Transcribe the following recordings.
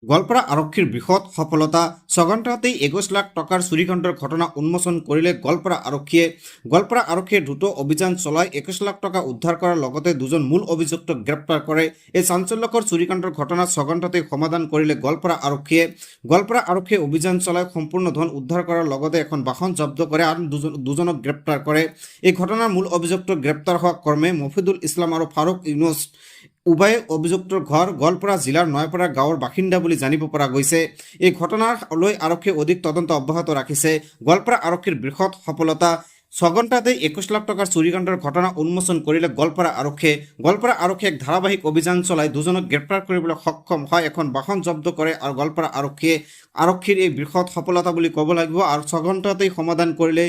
গোৱালপাৰা আৰক্ষীৰ বৃহৎ সফলতা। 6 ঘণ্টাতেই 21 লাখ টকাৰ চুৰিকাণ্ডৰ ঘটনা উন্মোচন কৰিলে গোৱালপাৰা আৰক্ষীয়ে। গোৱালপাৰা আৰক্ষীয়ে দ্ৰুত অভিযান চলাই 21 লাখ টকা উদ্ধাৰ কৰাৰ লগতে দুজন মূল অভিযুক্তক গ্ৰেপ্তাৰ কৰে। এই চাঞ্চল্যকৰ চুৰিকাণ্ডৰ ঘটনা 6 ঘণ্টাতেই সমাধান কৰিলে গোৱালপাৰা আৰক্ষীয়ে। গোৱালপাৰা আৰক্ষীয়ে অভিযান চলাই সম্পূৰ্ণ ধন উদ্ধাৰ কৰাৰ লগতে এখন বাহন জব্দ কৰে আৰু দুজনক গ্ৰেপ্তাৰ কৰে। এই ঘটনাৰ মূল অভিযুক্ত গ্ৰেপ্তাৰ হোৱা ক্ৰমে মফিদুল ইছলাম আৰু ফাৰুক ইউনুছ। উভয়ে অভিযুক্তৰ ঘৰ গোৱালপাৰা জিলাৰ নয়পাৰা গাঁৱৰ বাসিন্দা বুলি জানিব পৰা গৈছে। এই ঘটনাৰ লৈ আৰক্ষীয়ে অধিক তদন্ত অব্যাহত ৰাখিছে। গোৱালপাৰা আৰক্ষীৰ বৃহৎ সফলতা। 6 ঘণ্টাতে 21 লাখ টকাৰ চুৰিকাণ্ডৰ ঘটনা উন্মোচন কৰিলে গোৱালপাৰা আৰক্ষীয়ে। গোৱালপাৰা আৰক্ষীয়ে এক ধাৰাবাহিক অভিযান চলাই দুজনক গ্ৰেপ্তাৰ কৰিবলৈ সক্ষম হয়। এখন বাহন জব্দ কৰে আৰু গোৱালপাৰা আৰক্ষীয়ে। আৰক্ষীৰ এই বৃহৎ সফলতা বুলি ক'ব লাগিব আৰু 6 ঘণ্টাতেই সমাধান কৰিলে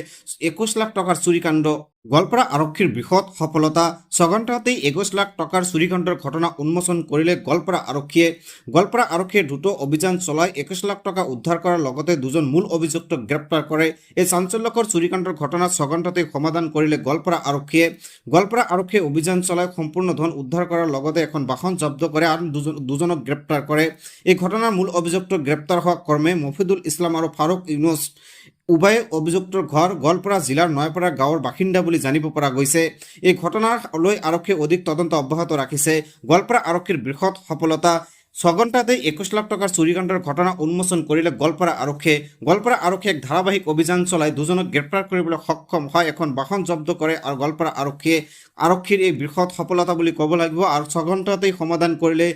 21 লাখ টকাৰ চুৰিকাণ্ড। গোৱালপাৰা আৰক্ষীৰ বৃহৎ সফলতা। 6 ঘণ্টাতেই 21 লাখ টকাৰ চুৰিকাণ্ডৰ ঘটনা উন্মোচন কৰিলে গোৱালপাৰা আৰক্ষীয়ে। গোৱালপাৰা আৰক্ষীয়ে দ্ৰুত অভিযান চলাই 21 লাখ টকা উদ্ধাৰ কৰাৰ লগতে দুজন মূল অভিযুক্তক গ্ৰেপ্তাৰ কৰে। এই চাঞ্চল্যকৰ চুৰিকাণ্ডৰ ঘটনা 6 ঘণ্টাতেই সমাধান কৰিলে গোৱালপাৰা আৰক্ষীয়ে। গোৱালপাৰা আৰক্ষীয়ে অভিযান চলাই সম্পূৰ্ণ ধন উদ্ধাৰ কৰাৰ লগতে এখন বাহন জব্দ কৰে আৰু দুজনক গ্ৰেপ্তাৰ কৰে। এই ঘটনাৰ মূল অভিযুক্ত গ্ৰেপ্তাৰ হোৱা ক্ৰমে মফিদুল ইছলাম আৰু ফাৰুক ইউনুছ। উভয়ে অভিযুক্তৰ ঘৰ গোৱালপাৰা জিলাৰ নয়পাৰা গাঁৱৰ বাসিন্দা বুলি জানিব পৰা গৈছে। এই ঘটনাৰ লৈ আৰক্ষীয়ে অধিক তদন্ত অব্যাহত ৰাখিছে। গোৱালপাৰা আৰক্ষীৰ বৃহৎ সফলতা। 6 ঘণ্টাতে 21 লাখ টকাৰ চুৰিকাণ্ডৰ ঘটনা উন্মোচন কৰিলে গোৱালপাৰা আৰক্ষীয়ে। গোৱালপাৰা আৰক্ষীয়ে এক ধাৰাবাহিক অভিযান চলাই দুজনক গ্ৰেপ্তাৰ কৰিবলৈ সক্ষম হয়। এখন বাহন জব্দ কৰে আৰু গোৱালপাৰা আৰক্ষীয়ে। আৰক্ষীৰ এই বৃহৎ সফলতা বুলি ক'ব লাগিব আৰু 6 ঘণ্টাতেই সমাধান কৰিলে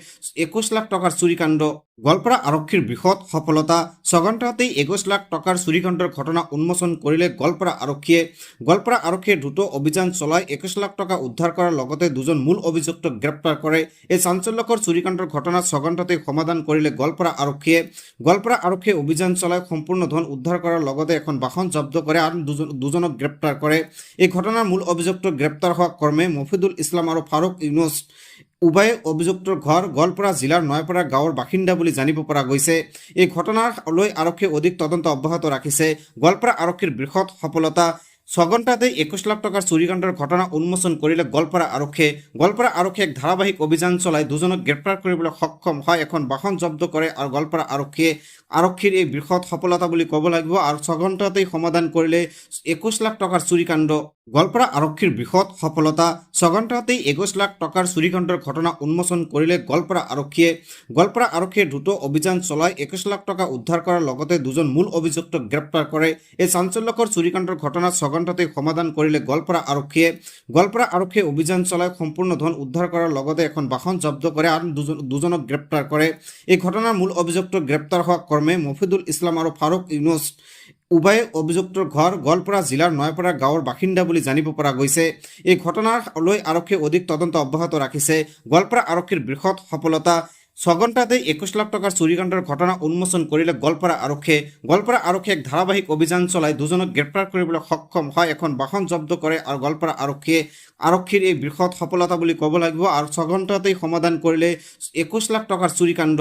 21 লাখ টকাৰ চুৰিকাণ্ড। গোৱালপাৰা আৰক্ষীৰ বৃহৎ সফলতা। 6 ঘণ্টাতেই 21 লাখ টকাৰ চুৰিকাণ্ডৰ ঘটনা উন্মোচন কৰিলে গোৱালপাৰা আৰক্ষীয়ে। গোৱালপাৰা আৰক্ষীয়ে দ্ৰুত অভিযান চলাই 21 লাখ টকা উদ্ধাৰ কৰাৰ লগতে দুজন মূল অভিযুক্তক গ্ৰেপ্তাৰ কৰে। এই চাঞ্চল্যকৰ চুৰিকাণ্ডৰ ঘটনা 6 ঘণ্টাতেই সমাধান কৰিলে গোৱালপাৰা আৰক্ষীয়ে। গোৱালপাৰা আৰক্ষীয়ে অভিযান চলাই সম্পূৰ্ণ ধন উদ্ধাৰ কৰাৰ লগতে এখন বাহন জব্দ কৰে আৰু দুজনক গ্ৰেপ্তাৰ কৰে। এই ঘটনাৰ মূল অভিযুক্ত গ্ৰেপ্তাৰ হোৱা ক্ৰমে মফিদুল ইছলাম আৰু ফাৰুক ইউনুছ। উভয়ে অভিযুক্তৰ ঘৰ গোৱালপাৰা জিলাৰ নয়পাৰা গাঁৱৰ বাসিন্দা বুলি জানিব পৰা গৈছে। এই ঘটনাৰ লৈ আৰক্ষীয়ে অধিক তদন্ত অব্যাহত ৰাখিছে। গোৱালপাৰা আৰক্ষীৰ বৃহৎ সফলতা। 6 ঘণ্টাতে 21 লাখ টকাৰ চুৰিকাণ্ডৰ ঘটনা উন্মোচন কৰিলে গোৱালপাৰা আৰক্ষীয়ে। গোৱালপাৰা আৰক্ষীয়ে এক ধাৰাবাহিক অভিযান চলাই দুজনক গ্ৰেপ্তাৰ কৰিবলৈ সক্ষম হয়। এখন বাহন জব্দ কৰে আৰু গোৱালপাৰা আৰক্ষীয়ে। আৰক্ষীৰ এই বৃহৎ সফলতা বুলি ক'ব লাগিব আৰু 6 ঘণ্টাতেই সমাধান কৰিলে 21 লাখ টকাৰ চুৰিকাণ্ড। গোৱালপাৰা আৰক্ষীৰ বৃহৎ সফলতা। 6 ঘণ্টাতেই 21 লাখ টকাৰ চুৰিকাণ্ডৰ ঘটনা উন্মোচন কৰিলে গোৱালপাৰা আৰক্ষীয়ে। গোৱালপাৰা আৰক্ষীয়ে দ্ৰুত অভিযান চলাই 21 লাখ টকা উদ্ধাৰ কৰাৰ লগতে দুজন মূল অভিযুক্তক গ্ৰেপ্তাৰ কৰে। এই চাঞ্চল্যকৰ চুৰিকাণ্ডৰ ঘটনা 6 ঘণ্টাতেই সমাধান কৰিলে গোৱালপাৰা আৰক্ষীয়ে। গোৱালপাৰা আৰক্ষীয়ে অভিযান চলাই সম্পূৰ্ণ ধন উদ্ধাৰ কৰাৰ লগতে এখন বাহন জব্দ কৰে আৰু দুজনক গ্ৰেপ্তাৰ কৰে। এই ঘটনাৰ মূল অভিযুক্ত গ্ৰেপ্তাৰ হোৱা ক্ৰমে মফিদুল ইছলাম আৰু ফাৰুক ইউনুছ। উভয়ে অভিযুক্তৰ ঘৰ গোৱালপাৰা জিলাৰ নয়পাৰা গাঁৱৰ বাসিন্দা বুলি জানিব পৰা গৈছে। এই ঘটনাৰ লৈ আৰক্ষীয়ে অধিক তদন্ত অব্যাহত ৰাখিছে। গোৱালপাৰা আৰক্ষীৰ বৃহৎ সফলতা। 6 ঘণ্টাতে 21 লাখ টকাৰ চুৰিকাণ্ডৰ ঘটনা উন্মোচন কৰিলে গোৱালপাৰা আৰক্ষীয়ে। গোৱালপাৰা আৰক্ষীয়ে এক ধাৰাবাহিক অভিযান চলাই দুজনক গ্ৰেপ্তাৰ কৰিবলৈ সক্ষম হয়। এখন বাহন জব্দ কৰে আৰু গোৱালপাৰা আৰক্ষীয়ে। আৰক্ষীৰ এই বৃহৎ সফলতা বুলি ক'ব লাগিব আৰু 6 ঘণ্টাতেই সমাধান কৰিলে 21 লাখ টকাৰ চুৰিকাণ্ড।